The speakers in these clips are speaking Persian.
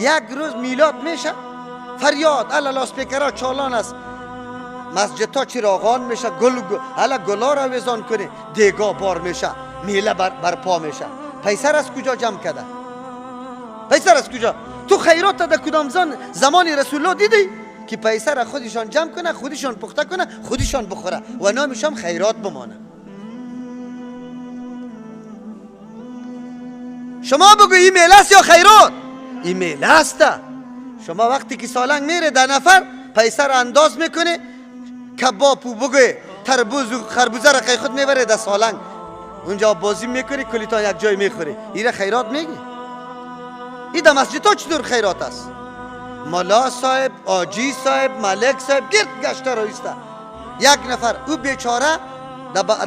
یک روز میلاد میشه فریاد الا لاسپیکرها چالان است، مسجدها چراغان میشه، گل الا گلا را ویزان کنه، دیگا بار میشه، میله برپا میشه. پیسر از کجا جمع کرده؟ پیسر از کجا؟ تو خیرات در کدام زمان رسول الله دیدی که پیسر خودشان جمع کنه، خودشان پخته کنه، خودشان بخوره و نامشان خیرات بمانه؟ شما بگو این میله است یا خیرات؟ این میله است. شما وقتی که سالنگ میره ده نفر پیسر انداز میکنه، کباب و بگو تربوز و خربوزه را خود میبره ده سالنگ، اونجا بازی میکنی، کلیتان یک جای میخوری، ایره خیرات میگی؟ این در مسجد ها چطور خیرات است؟ ملا صاحب، آجی صاحب، ملک صاحب گرد گشته رایسته. یک نفر او بیچاره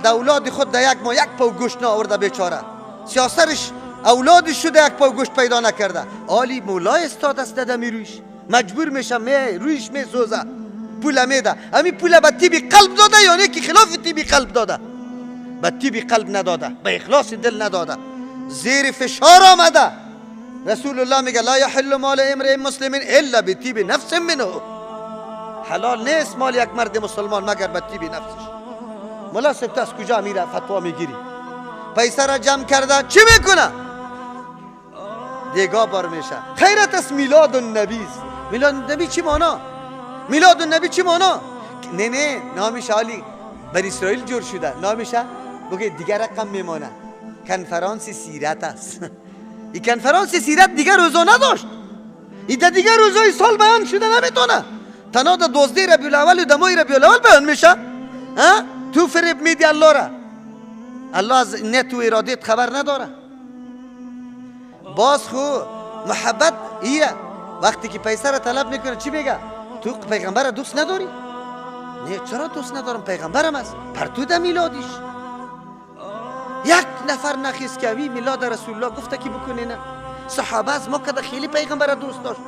در اولاد خود در یک ماه یک پاو گوشت نآورده، بیچاره سیاسرش اولادش شده یک پاو گوشت پیدا نکرده. آلی مولا استاد است داده میرویش، مجبور میشه می رویش میسوزه، پول میده. همین پول به طیب قلب داده یا نه که خلاف طیب قلب داده؟ به طیب قلب نداده، به اخلاص دل نداده، زیر فشار آمده. رسول الله میگه لا یحل مال امرئ مسلم الا بطیب نفس منه. حلال نیست مال یک مرد مسلمان مگر به طیب نفسش. ملا صاحب از کجا میره فتوا میگیری؟ پیسه را جمع کرده چی میکنه؟ دیگا بار میشه. خیرت است میلاد النبی است. میلاد النبی چی معنا؟ میلاد النبی چی معنا؟ نه نه نامش عالی بر اسرائیل جور شده، نامش بگه دیگر رقم میمانه، کنفرانس سیرت است. این کنفرانس سیرت دیگر روزا نداشت، این دیگر روزای سال بیان شده نمیتونه. تنها در 12 ربیع الاول و در ماه ربیع الاول بیان میشه. ها تو فریب میدی الله را، الله از نیت و ارادت خبر نداره. باز خو محبت ایره وقتی که پیسه را طلب میکنه چی میگه؟ تو پیغمبر دوست نداری؟ نه چرا دوست ندارم، پیغمبرم است. پرتو ده میلادیش یک نفر نخیست که اوی میلاد رسول الله گفته که بکنه. نه صحابه از ما که خیلی پیغمبر دوست داشت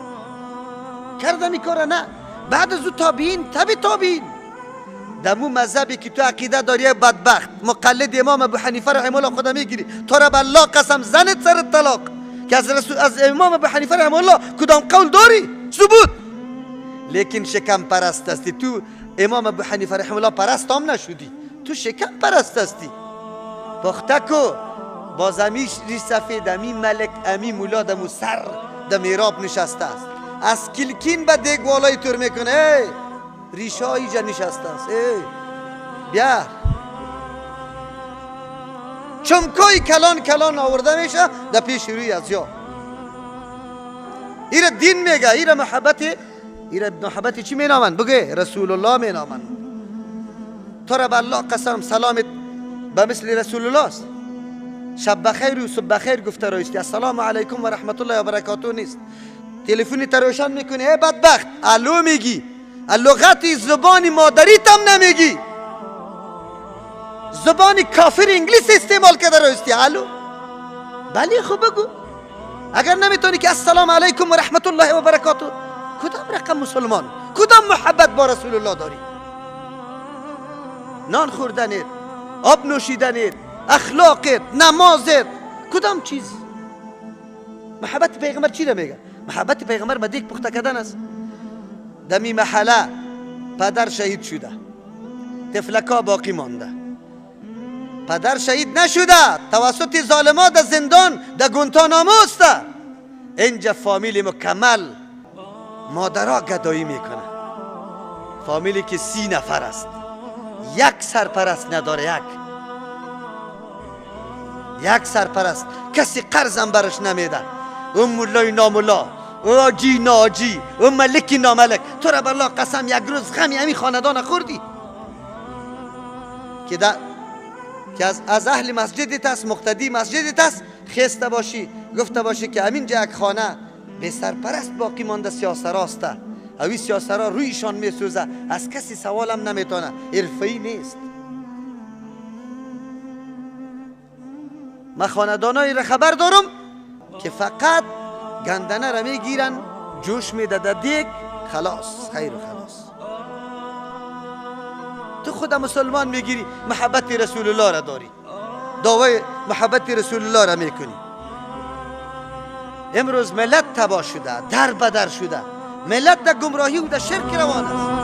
کردم این کار. نه بعد از او تابعین، تبع تابعین، دمو مذهبی که تو عقیده داری بدبخت مقلد امام ابو حنیفه رحمه الله خدا میگیری، تو را به الله قسم زنت سر طلاق که از رسول از امام ابو حنیفه رحمه الله کدام قول داری ثبوت؟ لیکن شکم پرست هستی تو. امام ابو حنیفه رحمه الله پرست هم نشدی، تو شکم پرست هستی. پخته کو باز امی ریش سفید، امی ملک، امی مولا دمو سر د میراب نشسته است، از کلکین به دیگوالای تور میکنه. ای ریشه ها اینجا نشسته است، ای بیا چمکای کلان کلان آورده میشه در پیش روی از یا. ایره دین میگه، ایره محبت، ایره محبت چی مینامند؟ بگه رسول الله مینامند. تو را به الله قسم سلامت به مثل رسول الله است. شب بخیر و صبح بخیر گفته رایستی، السلام علیکم و رحمت الله و برکاته نیست. تلفنی روشن میکنی، ای بدبخت الو میگی، لغت زبان مادریت هم نمیگی، زبان کافر انگلیس استعمال کرده رایستی الو. بله خب بگو اگر نمیتونی که السلام علیکم و رحمت الله و برکاته، کدام رقم مسلمان، کدام محبت با رسول الله داری؟ نان خوردنت، آب نوشیدنت، اخلاقت، نمازت، کدام چیز؟ محبت پیغمبر چی را میگه؟ محبت پیغمبر به دیگ پخته کردن است. دمی محله پدر شهید شده، طفلکا باقی مانده. پدر شهید نشده، توسط ظالما در زندان در گونتانامو است. اینجا فامیل مکمل مادرها گدایی میکنه. فامیلی که 30 نفر است، یک سرپرست نداره، یک سرپرست، کسی قرضم برش نمیده. اون مولای نامولا، او آجی ناجی، او ملکی ناملک. تو را بالله قسم یک روز غمی همی خاندان خوردی که که از اهل مسجدت است، مقتدی مسجدت است، خسته باشی گفته باشی که همینجا یک خانه به سرپرست باقی مانده، سیاسراسته، اوی سیاسرا رویشان میسوزه، از کسی سوالم نمیتونه، حرفه‌ای نیست. من خاندانایی را خبر دارم که فقط گندنه را میگیرن، جوش میده در دیگ، خلاص خیر و خلاص. تو خود مسلمان میگیری، محبت رسول الله را داری، دعوای محبت رسول الله را میکنی. امروز ملت تباه شده، در بدر شده، ملت در گمراهی و در شرک روان است.